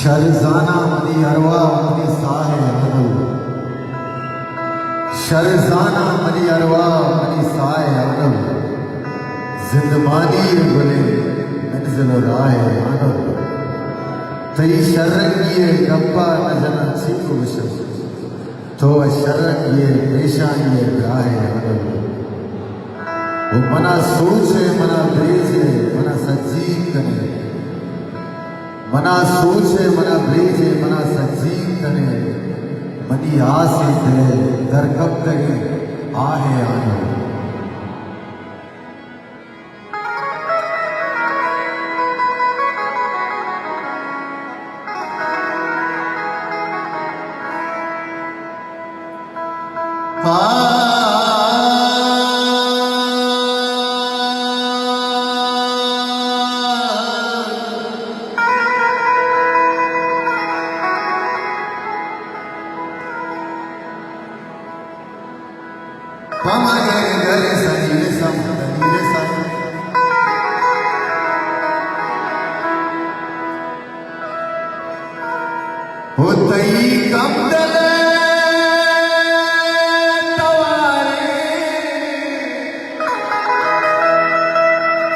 شر زاناں منی ارواہ منی ساہ ءِ آنل۔ شر زاناں منی ارواہ منی ساہ ءِ آنل۔ زندمانی ءِ گل ءِ منزل ءُ راہ ءِ آنل۔ تئی شررنگی ءِ گپ ءَ نہ جناں چی بگوشاں۔ تو ءَ شررنگی ءِ پیشانی ءِ براہ ءِ آنل۔ ءُ منا سوچ ئے، منا بریج ئے، منا سجیگ کن ئے۔ منا سوچ ئے، منا بریج ئے، منا سجیگ کن ئے۔ منی آس ءِ دل ءِ درکپتگیں آہ ءِ آنل۔ پہ ما گرے گرے سنی رسم، سنی رسم۔ ءُ تئی کم دل ءِ توارے۔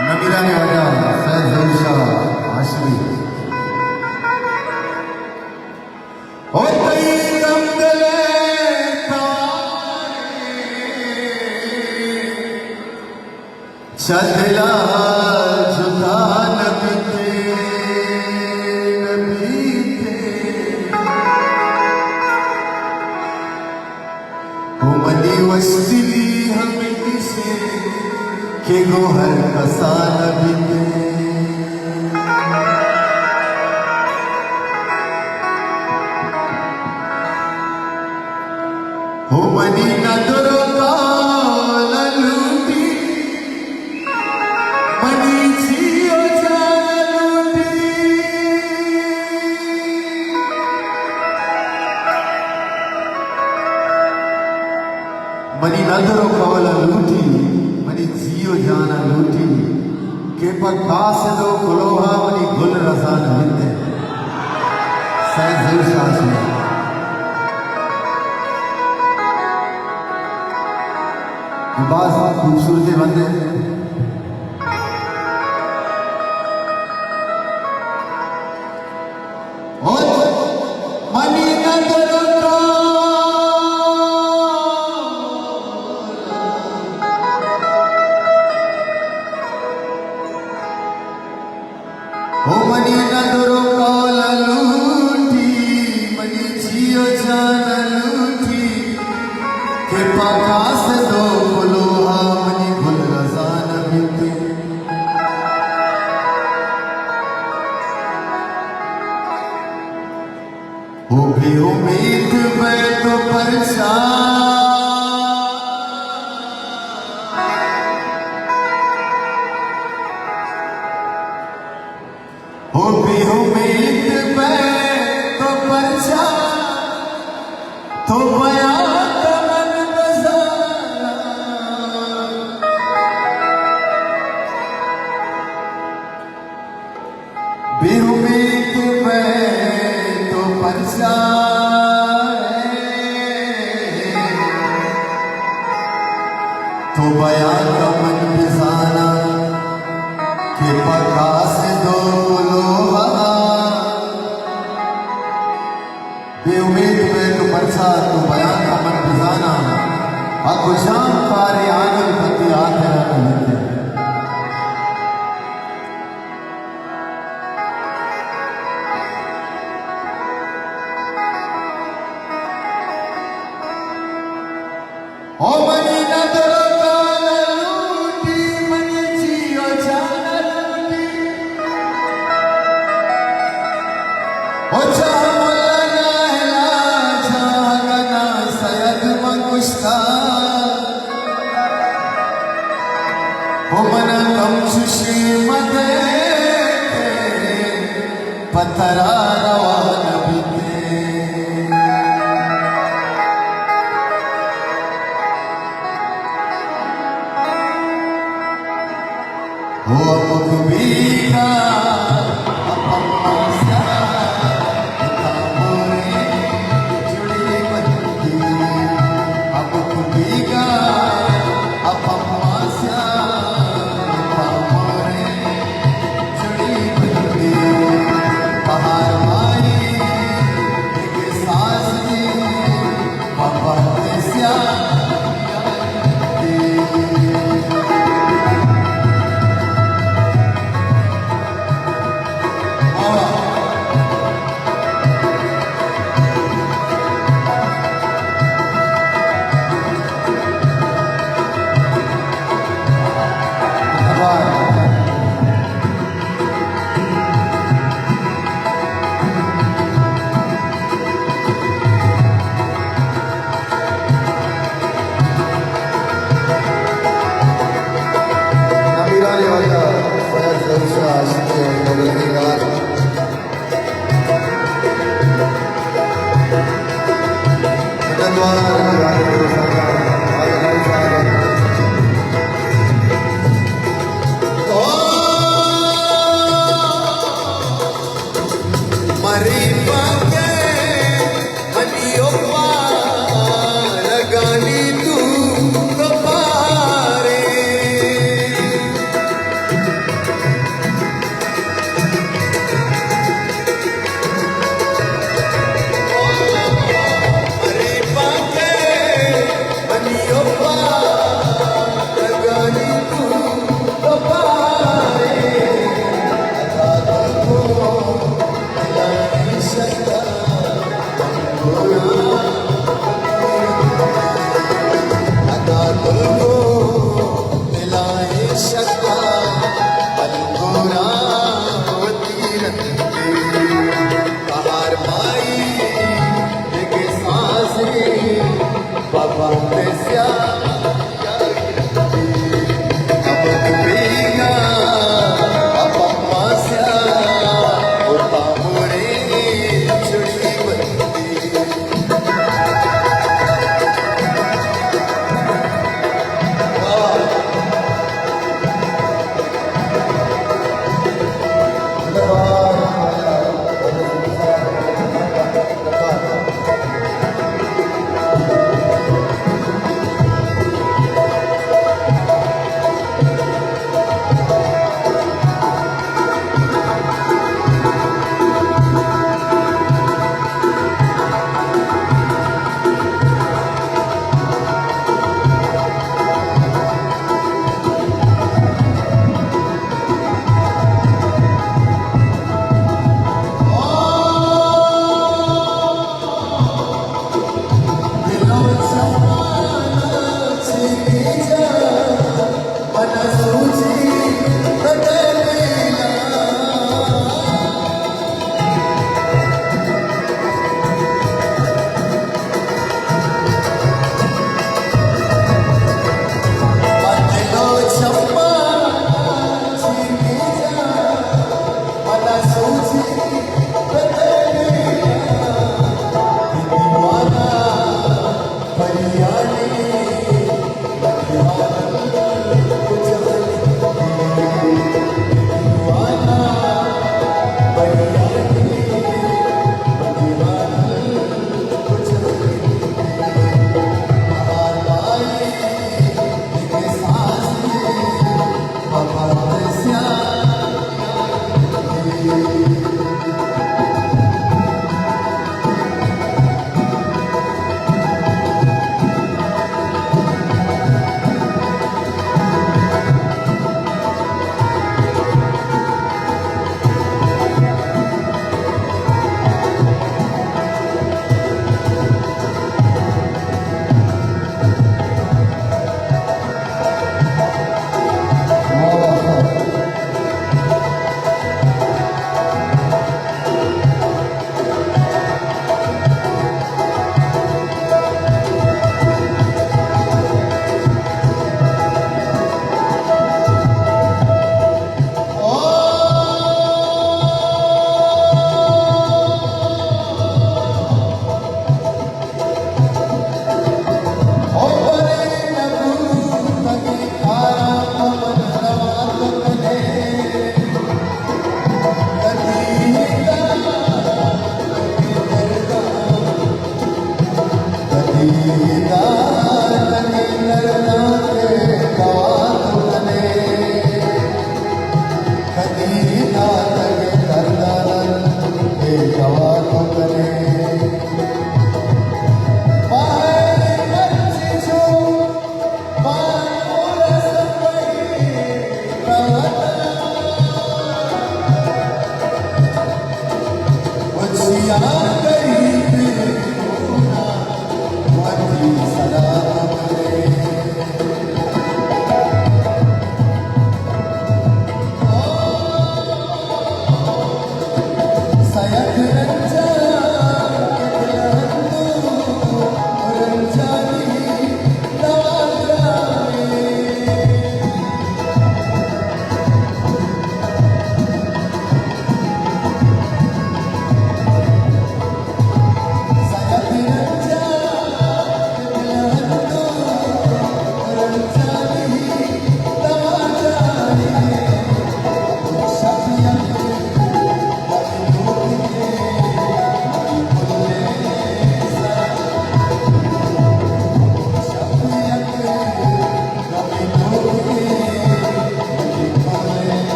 نمیرانیں واجہ سید ظہور شاہ ہاشمی۔ ءُ تئی کم دل ءِ توارے، چہ دل ءَ جتا نہ بیت ئے، نہ بیت ئے۔ ءُ منی وشدلی ہمیش اِنت کہ گوں ہر کس ءَ نہ بیت ئے۔ ءُ منی ندر ءُ قول ءَ لوٹی، منی جی ءُ جان ءَ لوٹی۔ منی ندر ءُ قول ءَ لوٹی، منی جی ءُ جان ءَ لوٹی، کہ پہ قاصد ءُ کلوہ ءَ منی گل رزان بیت ئے۔ سید ظہور شاہ ہاشمی۔ باز خوبصورتیں بندے۔ او منی ندر ءُ قول، او منی ندر ءُ قول ءَ لوٹی، منی جی ءُ جان ءَ لوٹی، کہ پہ قاصد ءُ کلوہ ءَ منی گل رزان بیت ئے۔ او بے امیت بئے تو پرچا، او بے امیت بئے تو پرچا، تو بیات من بزاراں۔ بے امیت بئے تو پرچا ئے، تو بیات من بزاناں کہ پہ قاصد ءُ کلوہ ءَ۔ بے امیت بئے تو پرچا، تو بیات من بزاناں، آ کجام کارے آنل پہ تئی ہاترا نہ بیت ئے۔ او منی ندر ءُ قول ءَ لوٹی، منی جی ءُ جان ءَ لوٹی۔ او چہ ملا ناہلا جاگنا سید من گشتا، او منا کم چشیں مدے پہ ترا روا نہ بیت ئے۔ او ہمک بیگا، ہمک سرا،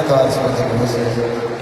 خاص وجہ بزے۔